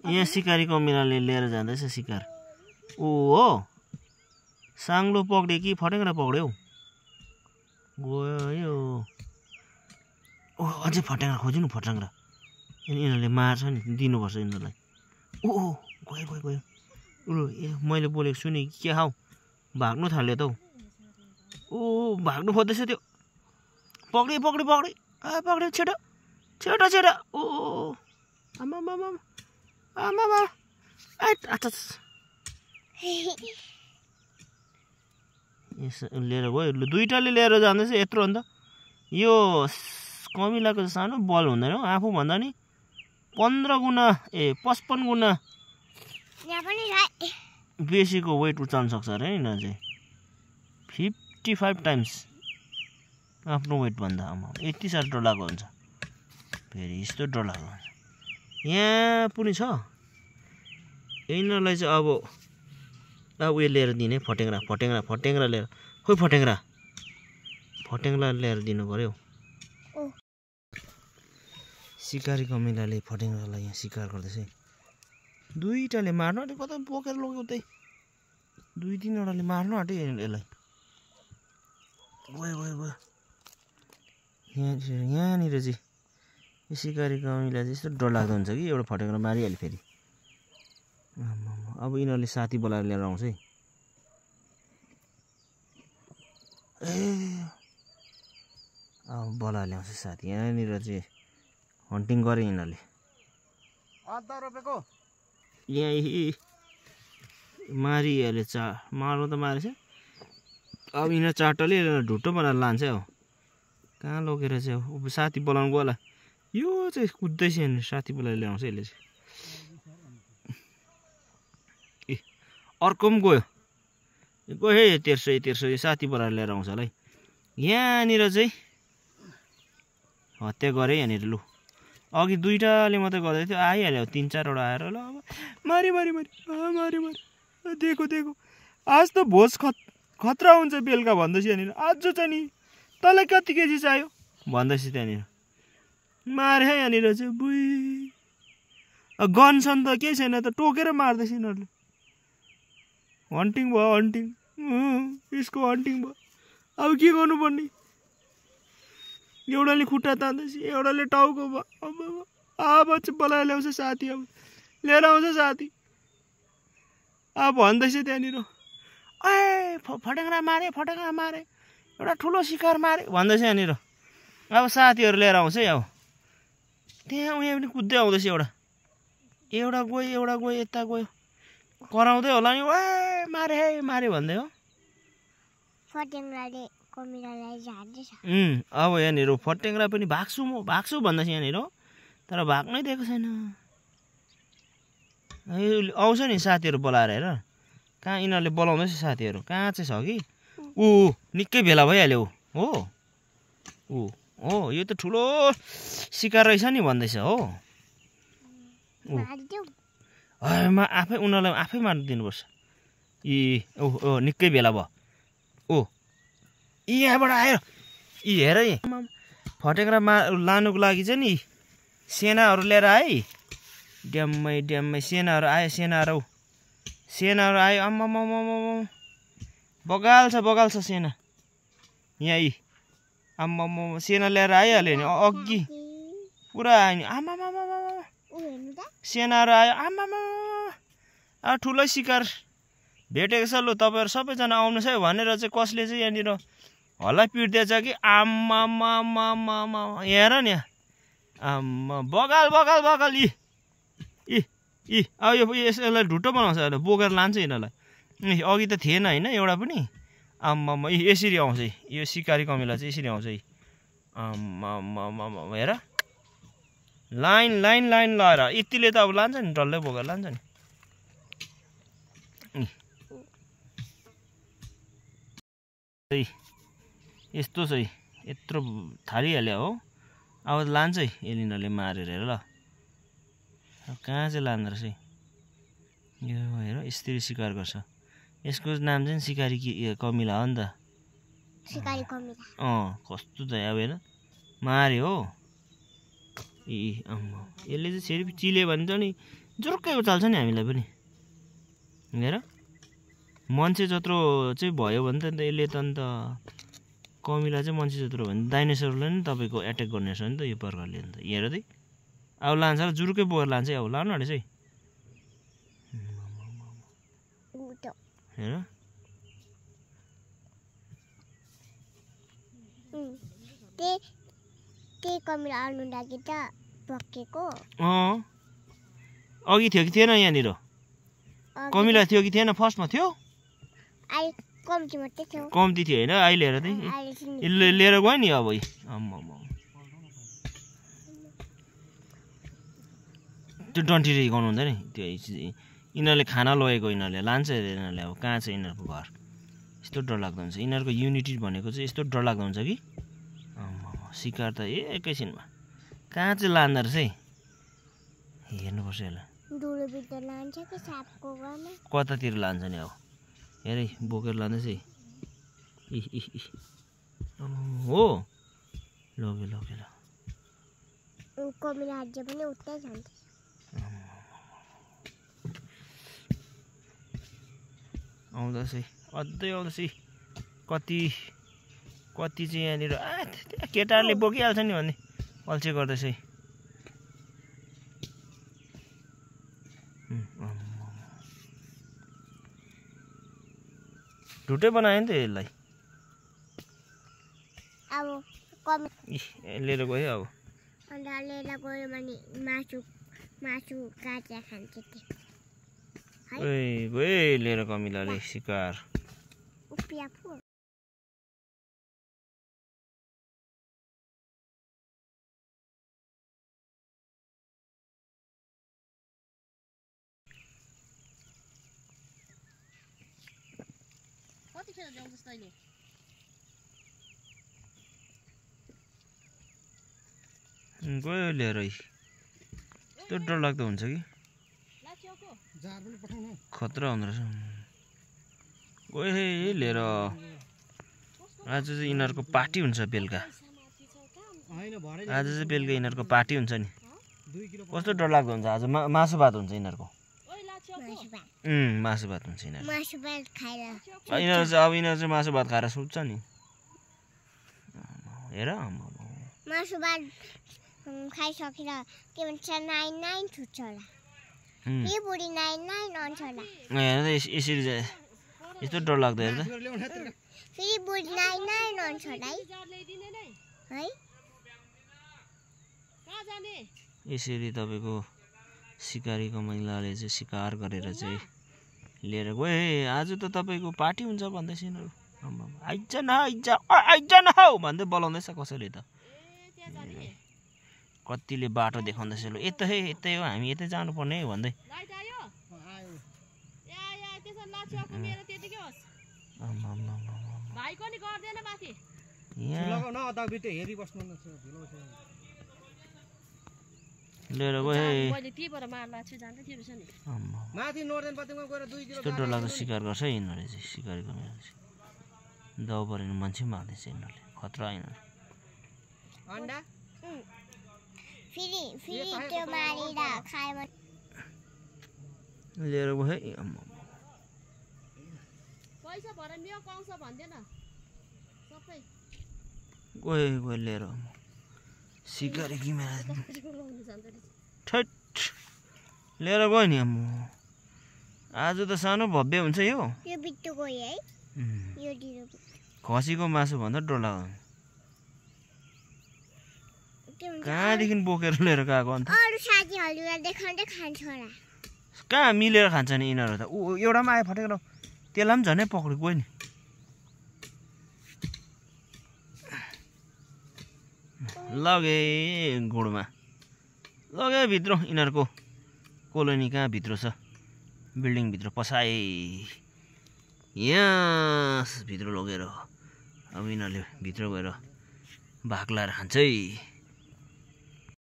यहाँ सिकारी कमिलाले लिएर जाँदैछ शिकार। ओ हो साङ्लो पक्रियो कि फटेङ्ग्रा पक्रियो गयो। ओ अझै फटेङ्ग्रा खोज्नु न फटेङ्ग्रा। यिनीहरूले मार्छ नि दिनुपर्छ यिनीहरूलाई। ओ गयो गयो गयो। मैले बोलेको सुने के खाऊ भाग्नु थाल्यो त हौ। ओ भाग्नु खोज्दैछ त्यो। पक्रियो पक्रियो पक्रियो पक्रियो छिटो छिटो छिटो। ओ आमा आमा आमा आमा लिएर गयो। दुईटाले लिएर जाँदैछ यत्रो अन्त। यो कमिलाको सानो बल हुँदैन हौ आफूभन्दा नि 15 गुणा 55 गुणा बेसीको वेट उचाल्न सक्छ अरे यिनीहरू चाहिँ। 55 टाइम्स आफ्नो वेट भन्दा। आमा यति साह्रो डरलाग्दो हुन्छ। फेरि यस्तो डरलाग्दो हुन्छ। यहाँ पनि छ यिनीहरूलाई चाहिँ अब उयो लिएर दिने फटेङ्ग्रा फटेङ्ग्रा फटेङ्ग्रा लिएर। खोइ फटेङ्ग्रा लिएर दिनु पर्यो। सिकारी कमिलाले फटेङ्ग्रालाई यहाँ शिकार गर्दैछ। दुईटाले मार्नु आँट्यो कता बोकेर लग्यो उतै। 2-3वटाले मार्नु आँट्यो यसलाई। गयो गयो गयो। यहाँनिर चाहिँ यो सिकारी कमिला चाहिँ यस्तो डरलाग्दो हुन्छ कि एउटा फटेङ्ग्रा मारिहाल्यो फेरि। अब यिनीहरूले साथी बोलाएर लिएर आउँछ है। अब बोलाएर ल्याउँछ साथी। यहाँनिर चाहिँ हन्टिङ गरे यिनीहरूले। यहाँ मारिहाल्यो मार्नु त मारेछ। अब यिनीहरू चारवटाले ढुट्टो बनाएर लान्छ हौ। कहाँ लगेर चाहिँ अब साथी बोलाउनु गयो होला। यो चाहिँ कुद्दैछ यहाँनिर साथी बोलाएर ल्याउँछ यसले चाहिँ। अर्को पनि गयो है तेर्सो यो साथी बोलाएर लिएर आउँछ होला है। यहाँनिर चाहिँ हत्या गरे यहाँनिर। लु अघि दुईटाले मात्रै गर्दै थियो आइहाल्यो 3-4वटा आएर ल अब मारी दिएको आज त भोज खतरा हुन्छ बेलुका भन्दैछ यहाँनिर। आज चाहिँ नि तँलाई कति केजी चाहियो भन्दैछ त्यहाँनिर। मारे है यहाँनिर चाहिँ बुई गन छन् त केही छैन त टोकेर मार्दैछ यिनीहरूले। हन्टिङ भयो हन्टिङ यसको हन्टिङ भयो। अब के गर्नुपर्ने। एउटाले खुट्टा तान्दैछ एउटाले टाउको भयो। अब चाहिँ बोलाएर ल्याउँछ साथी। अब लिएर आउँछ साथी। अब भन्दैछ त्यहाँनिर फटेङ्ग्रा मारे एउटा ठुलो शिकार मारे भन्दैछ यहाँनिर। अब साथीहरू लिएर आउँछ है। अब त्यहाँ उयो पनि कुद्दै आउँदैछ एउटा गयो यता गयो कराउँदै होला नि। मारे भन्दै हो। फटेङ्ग्राले कमिलालाई झार्दैछ। अब यहाँनिर फटेङ्ग्रा पनि भाग्छु भन्दैछ यहाँनिर। तर भाग्नै दिएको छैन। आउँछ नि साथीहरू बोलाएर हेर। कहाँ यिनीहरूले बोलाउँदैछ साथीहरू। कहाँ चाहिँ छ कि निकै भेला भइहाल्यो हो यो त ठुलो शिकार रहेछ नि भन्दैछ हो। आफै उनीहरूलाई आफै मार्नु दिनुपर्छ। निकै भेला भयो। यहाँबाट आयो हेर फटेङ्ग्रा लानुको लागि चाहिँ नि सेनाहरू लिएर आए। ड्याम्मै सेनाहरू आयो आम्मा बगाल्छ सेना। यहाँ आम्मा सेना लिएर आइहाल्यो नि अघि पुरा आयो नि। आम्मा सेनाहरू आयो। आम्मा ठुलो शिकार भेटेको छ। लु तपाईँहरू सबैजना आउनुहोस् है भनेर चाहिँ कसले चाहिँ यहाँनिर हल्ला पिट्दैछ कि। आम्मा हेर नि आम्मा बगाल अब यसलाई ढुट्टो बनाउँछ बोकेर लान्छ यिनीहरूलाई। अघि त थिएन होइन एउटा पनि। आम्मा यसरी आउँछ यो सिकारी कमिला चाहिँ यसरी आउँछ है। आम्मा हेर लाइन लगाएर यतिले त अब लान्छ नि डल्लै बोकेर लान्छ नि। यस्तो चाहिँ यत्रो थालिहाल्यो हो। अब लान्छ है यिनीहरूले मारेर हेर ल। कहाँ चाहिँ लाँदो रहेछ यो हेर यसरी शिकार गर्छ। यसको नाम चाहिँ सिकारी कमिला हो नि त। शिकारी कमिला कस्तो छ अब हेर मार्यो हो यसले चाहिँ फेरि चिल्यो भने त नि जुरुक्कै उचाल्छ नि हामीलाई पनि हेर मान्छे जत्रो चाहिँ भयो भने त यसले त अन्त कमिला चाहिँ मान्छे जत्रो भयो भने डाइनोसरलाई नि तपाईँको एट्याक गर्ने रहेछ नि त यो प्रकारले अन्त हेर त अब लान्छ र जुरुकै बोकेर लान्छ अब लानु अरे चाहिँ हेर त्यही कमिला आउनु लागि त पक्केको अघि थियो कि थिएन यहाँनिर कमिला थियो कि थिएन फर्स्टमा थियो कम्ती मात्रै थियो कम्ती थियो होइन अहिले हेर त यसले लिएर गयो नि अब त्यो डन्टीले हिर्काउनु हुँदैन त्यो यिनीहरूले खाना लगेको यिनीहरूले लान्छ यिनीहरूले अब कहाँ छ यिनीहरूको घर यस्तो डरलाग्दो हुन्छ यिनीहरूको युनिटी भनेको चाहिँ यस्तो डरलाग्दो हुन्छ कि शिकार त एकैछिनमा कहाँ चाहिँ लाँदो रहेछ है हेर्नुपर्छ यसलाई कतातिर लान्छ नि अब हेर बोकेर लाँदैछ है हो लग्यो लग्यो आउँदैछ अझै आउँदैछ कति चाहिँ यहाँनिर केटाहरूले बोकिहाल्छ नि भन्ने अल्छे गर्दैछ है ढुट्टै बनायो नि त यसलाई लिएर गयो अब गयो लिएर कमिलाले शिकार गयो लिएर यस्तो डरलाग्दो हुन्छ कि खतरा हुँदो रहेछ गयो लिएर आज चाहिँ यिनीहरूको पार्टी हुन्छ बेलुका आज चाहिँ बेलुका यिनीहरूको पार्टी हुन्छ नि कस्तो डरलाग्दो हुन्छ आज मासु भात हुन्छ यिनीहरूको मासु भात हुन्छ यिनीहरू चाहिँ अब यिनीहरू चाहिँ मासु भात खाएर सुत्छ नि हेर मासु भात खाइसकेर के भन्छ 9 छुट्छ होला यो बुढी 9 आउँछ होला हेर यसरी यस्तो डरलाग्दो हेर त फेरि बुढी 9 आउँछ होला है यसरी तपाईँको शिकारीको महिलाले चाहिँ शिकार गरेर चाहिँ लिएर गए आज त तपाईँको पार्टी हुन्छ भन्दैछ यिनीहरू आइज न हौ भन्दै बोलाउँदैछ कसैले त कतिले बाटो देखाउँदैछ ल यतै हो हामी यतै जानुपर्ने भन्दै लिएर गए यस्तो डरलाग्दो शिकार गर्छ यिनीहरूले चाहिँ शिकारीको दाउ परेन मान्छे मार्दैछ यिनीहरूले खतरा यिनीहरू लिएर गए गए लिएर शिकारी किमेरा ठट लिएर गयो नि आज त सानो भव्य हुन्छ यो खसीको मासु भन्दा डरलाग्दो कहाँदेखि बोकेर लिएर गएको अन्त कहाँ मिलेर खान्छ नि यिनीहरू त एउटामा आयो फटेर त्यसलाई पनि झनै पक्रेको गयो नि लगे गुडमा लगे भित्र यिनीहरूको कोलोनी कहाँ भित्र छ बिल्डिङ भित्र पसाए यहाँ भित्र लगेर अब यिनीहरूले भित्र गएर भाग लाएर खान्छ है।